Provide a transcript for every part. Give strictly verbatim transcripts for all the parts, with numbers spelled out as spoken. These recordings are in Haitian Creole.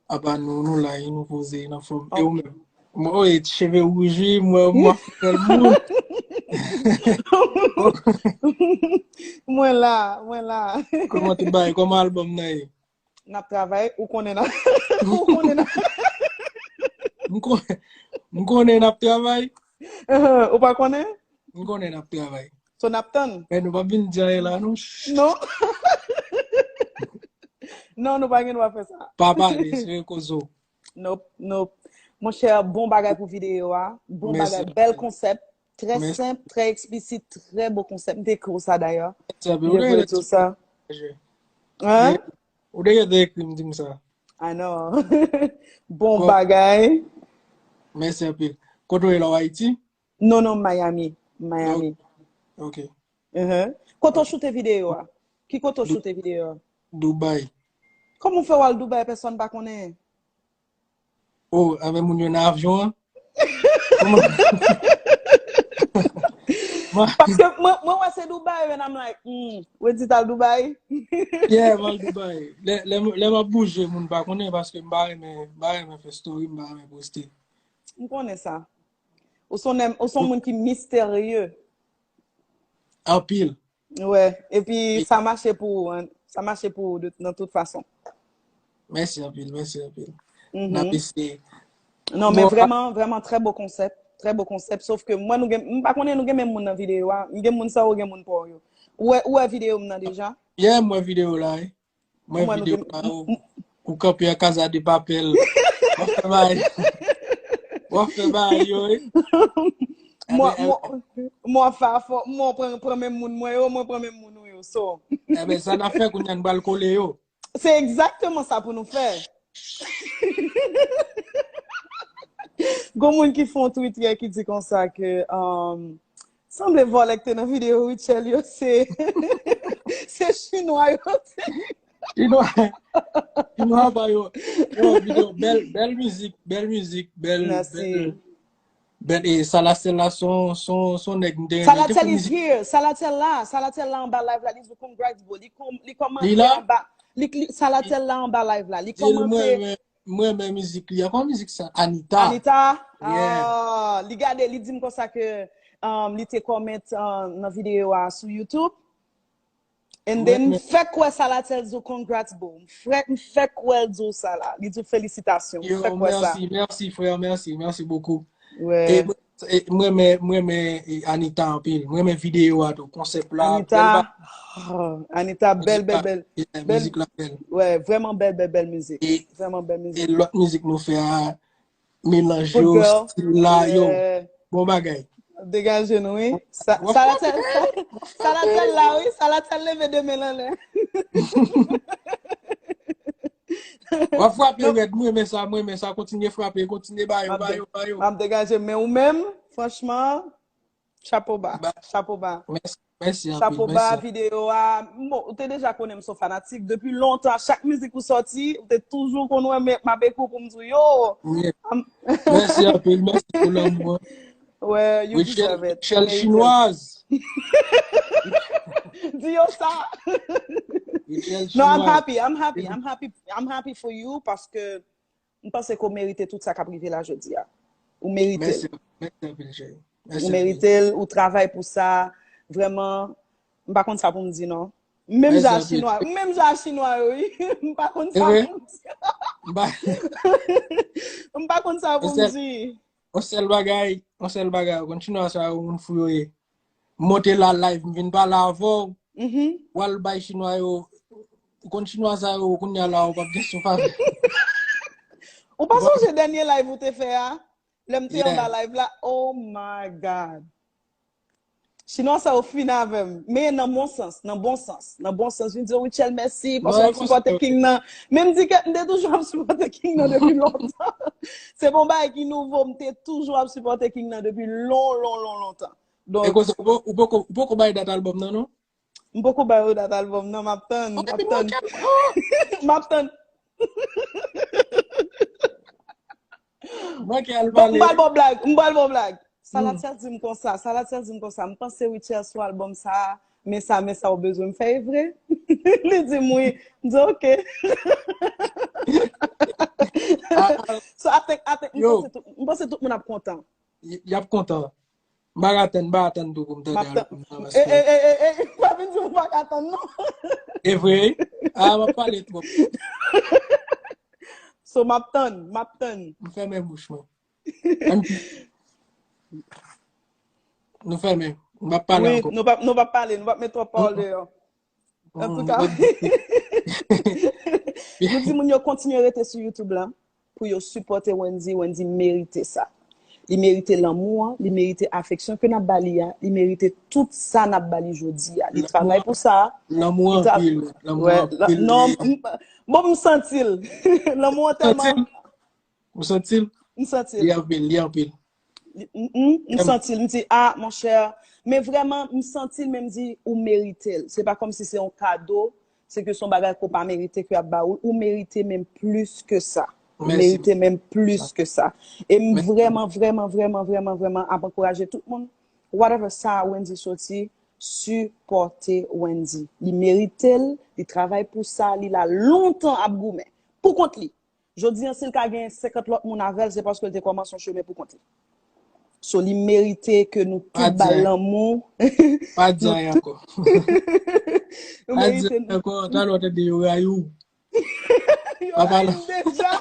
Apa nou, nou la, wi, nou poze, nou anfòm. E ou menm? Mwen, oh, e cheve wouj, wi, mwen, mwen fè bèl moun. Mwen la, mwen la. Kòman tout bagay, kòman albòm nan ye? N ap travay, ou konnen n ap, ou konnen n ap. M konnen, m konnen n ap travay. Ou pa konnen? M konnen n ap travay. So n ap tann. Men nou pa vin di anyen la, non. Non. Non, nou pa gen dwa fè sa. Pa pale, se kozo. Nope, nope. Monchè, bon bagay pou videyo a. Bon bagay, bèl konsèp. Trè senp, trè eksplisit, trè bon konsèp. M te ekri w sa dayè. M te vle di w sa. Hein? Ou te gentan ekri m di m sa. I know. Bon bagay. Mèsi anpil. Kote w ye la, w Ayiti? Non, non, Miami. Miami. Ok. Kote w choute videyo a? Ki kote w choute videyo a? Dubai. Kòman w fè w al Dubai, pèsonn pa konnen? Oh, avè moun yo nan avyon an? Paske mwen, mwen wè se Dubai, and I'm like, hmm, Wendy t al Dubai? Yeah, m al Dubai. Lè, lè, lè m ap bouje, moun pa konnen paske m pa renmen, m pa renmen fè story, m pa renmen poste. M konnen sa. Ou son, ou son moun ki misterye. Anpil. Wè, epi sa mache pou ou, hein. Sa mache pou ou de, nan tout fason. Mèsi anpil, mèsi anpil. N ap eseye. Non, men vrèman, vrèman, trè bo konsèp. Trè bo konsèp. Sof ke mwen, nou gen, m pa konnen nou gen menm moun nan videyo a. M gen moun sa ou gen moun pa w yo. Ou wè, ou wè videyo m nan deja? Yeah, m wè videyo la, wi. Mwen videyo pa ou, ou kanpe an Casa de Papel. W ap fè bagay. W ap fè bagay yo, wi. Mwen, mwen, mwen fè afò, mwen pran, pran menm moun mwen yo, mwen pran menm moun ou yo, so. Enben, sa n ap fè kounye a, n pral kole yo. Se egzakteman sa pou nou fè. Gon moun ki fè yon tweet yè ki di konsa ke, um, sanble vòlè k te nan videyo Rutshelle yo, se, se chinwa yo te. Chinwa, chinwa pa yo. Yo, videyo, bèl, bèl mizik, bèl mizik, bèl, bèl, bèl, e Salathiel la, son, son, son nèg m te renmen. Salathiel is here. Salathiel la, Salathiel la anba live la, li di congrats, bro. Li kòm, li kòmante anba, li, li, Salathiel la anba live la. Li kòmante. Mwen renmen mizik li an. Kòman mizik sa? Anita. Anita? Yeah. Ah, li gade, li di m konsa ke, um, li te kòmante, uh, nan videyo a sou YouTube. And then, m fèk wè Salathiel di w congrats, bro. M fèk, m fèk wè l di w sa la. Li di w felisitasyon. M fèk wè sa. Yo, mèsi, mèsi, frè, mèsi, mèsi bokou. E mwen, e mwen renmen, mwen renmen, e, Anita anpil. Mwen renmen videyo a tou, konsèp la. Anita, oh, Anita, bèl, bèl, bèl. Mizik la bèl. Wè, vrèman bèl, bèl, bèl mizik. Vrèman bèl mizik. E lòt mizik nou fè a, melanj yo, stil la, yo. Bon bagay. Degaje nou, wi. Sa, Salathiel, Salathiel la, wi. Salathiel leve de men l anlè. W ap frape rèd, mwen renmen sa, mwen renmen sa. Kontinye frape, kontinye ba yo, ba yo, ba yo. M ap degaje, men ou menm, franchman, chapo ba, chapo ba. Mèsi, mèsi anpil. Chapo ba, videyo a. Bon, ou te deja konnen m se yon fanatik depi lontan. Chak mizik ou sòti, ou te toujou konn wè m, m ap ekri w pou m di w, yo. Mèsi anpil, mèsi pou lanmou an. Well, you deserve it. Rutshelle chinoise. Di yo sa. No, I'm happy, I'm happy, I'm happy, I'm happy for you paske m panse ke w merite tout sa k ap rive la jodi a. Ou merite l. Mèsi, mèsi anpil, cheri. Ou merite l, ou travay pou sa. Vrèman, m pa konn sa pou m di, non. Menm jan a chinwa, menm jan a chinwa yo, wi. M pa konn sa pou m di. M pa konn sa pou m di. Yon sèl bagay, yon sèl bagay, ou konn chinwa sa yo, moun fou yo ye. M monte la live, m vin pale avè w. W al bay chinwa yo, ou konn chinwa sa yo, kounye a la, ou p ap gen souf avè. Ou pa sonje dènye live ou te fè a? Lè m te anba live la, oh my God. Chinwa sa yo fin avè m. Men nan bon sans, nan bon sans, nan bon sans. Vin di, Rutshelle, mèsi, paske w ap sipòte King nan. Men m di ke m te toujou ap sipòte King nan depi lontan. Se pa yon bagay ki nouvo, m te toujou ap sipòte King nan depi lon, lon, lon, lontan. Donk, e konsa, ou poko, ou poko, ou poko bay dat albòm nan, non? M poko ba yo dat albòm nan, m ap tann, m ap tann. M ap tann. Manke al pale. Bon, m pral ba w blag, m pral ba w blag. Salathiel di m konsa, Salathiel di m konsa, m panse Rutshelle sou albòm sa, men sa, men sa ou bezwen m fè, e vre? Li di m wi. M di, ok. So, I think, I think, m panse tout, m panse tout moun ap kontan. Y ap kontan. M pa ka tann, m pa ka tann tou pou m tande album nan, paske e, e, e, e, pa vin di m pa ka tann non. E vre? A, m ap pale twòp. So, m ap tann, m ap tann. M fèmen bouch mwen. Nou fèmen. M p ap pale ankò. Nou p ap, nou p ap pale, nou p ap met twòp pawòl deyò. Antouka, nou di moun yo kontinye rete sou YouTube la pou yo sipòte Wendy. Wendy merite sa. Li merite lanmou an, li merite afeksyon ke n ap ba li a, li merite tout sa n ap ba li jodi a. Li travay pou sa. Lanmou anpil, lanmou anpil. Non, bon, m santi l. Lanmou an tèlman. Ou santi l? M santi l. Li anpil, li anpil. M santi l, m di, a, monchè. Men vrèman, m santi l, men m di, ou merite l. Se pa kòmsi se yon kado, se ke se yon bagay ke w pa merite ke y ap ba ou. Ou merite menm plis ke sa. Ou merite menm plis ke sa. E m vrèman, vrèman, vrèman, vrèman, vrèman ap ankouraje tout moun, whatever sa Wendy soti, sipòte Wendy. Li merite l, li travay pou sa, li la lontan ap goumen. Pou kont li. Jodi an, si l ka gen senkant lòt moun avè l, se paske l te kòmanse yon chemen pou kont li. So, li merite ke nou tout ba l lanmou. Pa di anyen ankò. Pa di anyen ankò, talè w tande yo rayi w. Yo rayi m deja.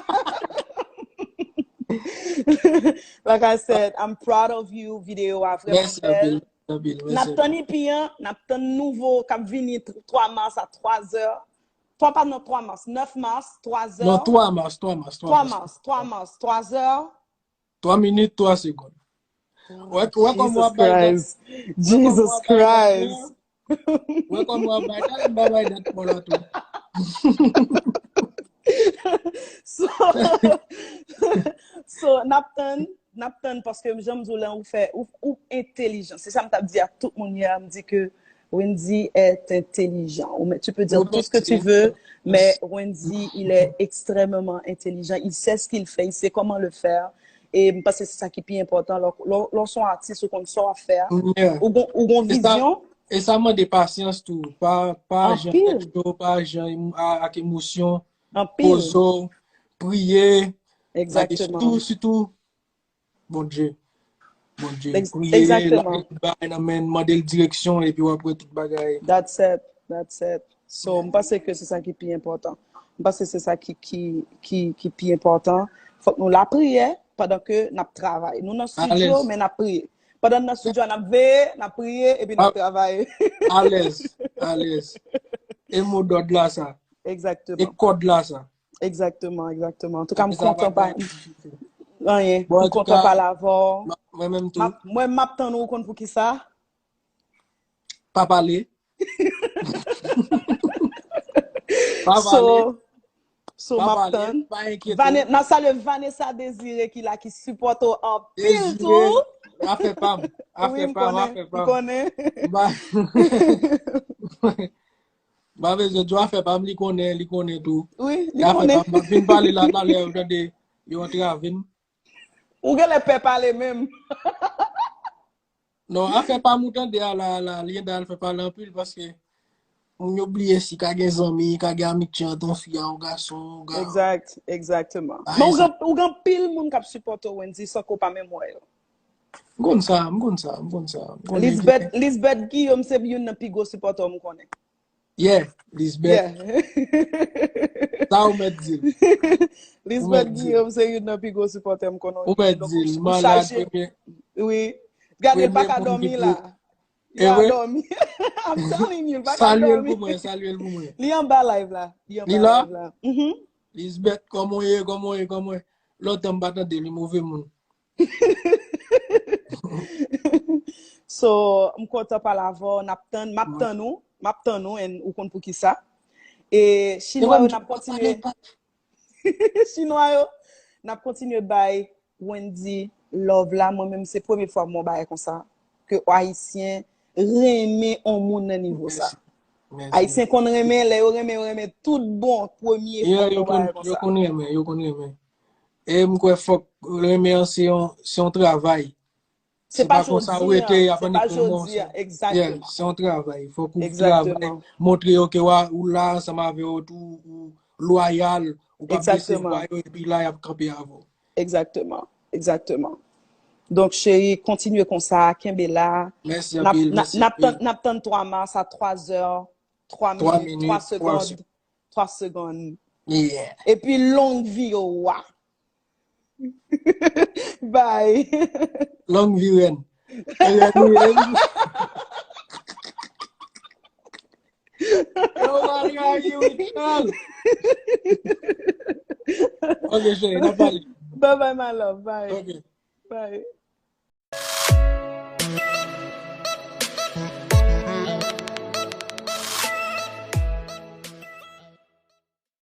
Like I said, I'm proud of you. Videyo a vrèman bèl. N ap tann E P an, n ap tann nouvo k ap vini twa mas a twa zè. Twa, pa nan twa mas, nèf mas, twa zè. Non, twa mas, twa mas, twa mas. Twa mas, twa mas, twa zè. Twa minit, twa segonn. Wè, wè kòman w ap bay dat. Jesus Christ. Wè kòman w ap bay dat, m pa bay dat pou la tou. So, so, n ap tann, n ap tann, paske jan m di w la, ou fè, ou, ou entelijan. Se sa m t ap di ak tout moun yè a, m di ke Wendy est intelligent. Ou, mais tu peux dire tout ce que tu veux, mais Wendy, il est extrêmement intelligent. Il sait ce qu'il fait, il sait comment le faire. E m panse se sa ki pi enpòtan. Lè, lè, lè w se yon atis, ou konn sa w ap fè a. Ou gon, ou gon vizyon. E sa mande pasyans tou. Pa, pa jan tèt cho, pa jan emo-, a, ak emosyon. Poze w, priye. Sitou, sitou, Bondye. Bondye. Priye, lage tout bagay nan men l, mande l direksyon, epi w ap wè tout bagay. That's it. That's it. So, m panse ke se sa ki pi enpòtan. M panse se sa ki, ki, ki, ki pi enpòtan. Fòk nou lapriyè pandan ke n ap travay. Nou nan estidyo, men n ap priye. Pandan n nan estidyo a, n ap veye, n ap priye, epi n ap travay. Alèz, alèz. E modòd la sa. E kòd la sa. Egzakteman, egzakteman. Antouka, m kontan pa. Anyen. M kontan pale avè w. Mwen menm tou. Mwen, m ap tann ou, ou konn poukisa? Pa pale. Pa pale. So, so, m ap tann. N ap salye Vanessa Désiré ki la, ki sipòte w anpil tou. Afè pa m. Afè pa m, afè pa m. M konnen. M pa bezwen di w afè pa m, li konnen, li konnen tou. Wi, li konnen. Afè pa m, m ap vin pale la, talè, ou tande, yo antrave m. Ou genlè pè pale menm. Non, afè pa m ou tande a la, la, Linda al fè pale anpil paske moun yo bliye si ka gen zanmi, ka gen amitye ant yon fi a yon gason, yon ga-. Egzakteman. Men ou gen, ou gen anpil moun k ap sipòte w, Wendy, san ke w pa menm wè yo. M konn sa, m konn sa, m konn sa. Lisbeth, Lisbeth Guillaume se youn nan pi gwo sipòtè w m konnen. Yeah, Lisbeth. Sa ou mèt di l. Lisbeth Guillaume se youn nan pi gwo sipòtè m konnen. Ou mèt di l, malad premye. Wi. Gade l pa ka dòmi la. Li a dòmi. I'm telling you, li pa ka dòmi. Salye l pou mwen, salye l pou mwen. Li anba live la. Li anba live la. Lisbeth, kòman w ye, kòman w ye, kòman w ye? Lontan m pa tande li, move moun. So, m kontan pale avè w, n ap tann, m ap tann ou, m ap tann ou, and ou konn poukisa. E chinwa yo, n ap kontinye. Chinwa yo, n ap kontinye bay Wendy love la. Mwen menm, se premye fwa m wè yon bagay konsa, ke Ayisyen renmen yon moun nan nivo sa. Ayisyen konn renmen, lè yo renmen, yo renmen tout bon, premye fwa m wè yon bagay konsa. Yo konn renmen, yo konn renmen. E m kwè fòk renmen an se yon, se yon travay. Se pa konsa ou rete, y ap annik pou mò. Se yon travay. Fòk ou travay, montre yo ke w a, ou la ansanm avè yo tou, ou lwayal, Ou pa blese vwa yo, epi la, y ap kanpe avè w. Exactement. Exactement. Donk, cheri, kontinye konsa, kenbe la. Mèsi anpil, mèsi anpil. N ap tann twa mas a twa zè, twa minit, twa segonn. Twa segonn. Epi long vi yo wa. Bye. Long vi rèn. Rèn, rèn. Yo, Maria, you tell. Ok, cheri, n ap pale. Bye bye, my love. Bye. Ok. Bye.